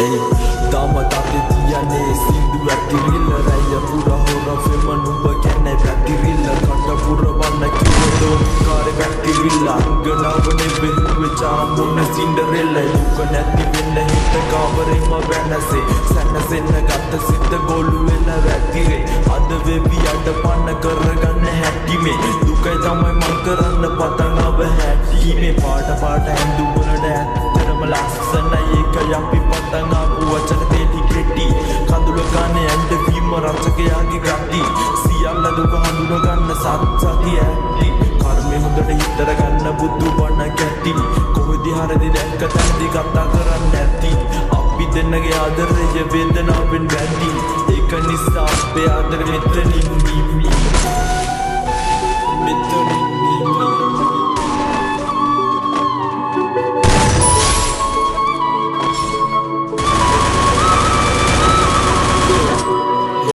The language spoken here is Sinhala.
ඒ තාම තාත්තේ තියන්නේ සින්දු ඇතිරිල්ල. රැය පුරා හොර ෆෙම නුඹ ගැන පැතිරිල්ල. කට පුරවන්න කිව්වද කාරේ වැතිරිල්ල. අංගනාව නෙවෙයි චාමුන්න සින්ඩරෙල්ල. දුක නැති වෙන්න හිත කාමරෙම වෙනසේ. සැනසෙන්න ගත සිත ගොළු වෙලා වැතිරේ. අද වෙවි අඩ පන්න කරගන්න හැටි මේ. දුකයි තමයි මං කරන්න පතන් ආව හැටි මේ. පාට පාට ඇඳුම් වලට ඇත්තටම ලස්සනයි. ඒකයි අපි පතන් ආපු වචන තේලි කෙටි. කඳුල ගානේ ඇඬවීම රචකයාගේ ගති. සියල්ල දුක හඳුන ගන්න සත් සතිය ඇති. කර්මය හොඳට හිතර ගන්න බුදු බණ කැටි. කොහෙදි හරිදි දැක්ක තැනදි කතා කරන්න ඇති. අපි දෙන්නගේ ආදරය වේදනාවෙන් වැඩි. ඒක නිසා අපේ ආදරේ මෙතනින් නිමි.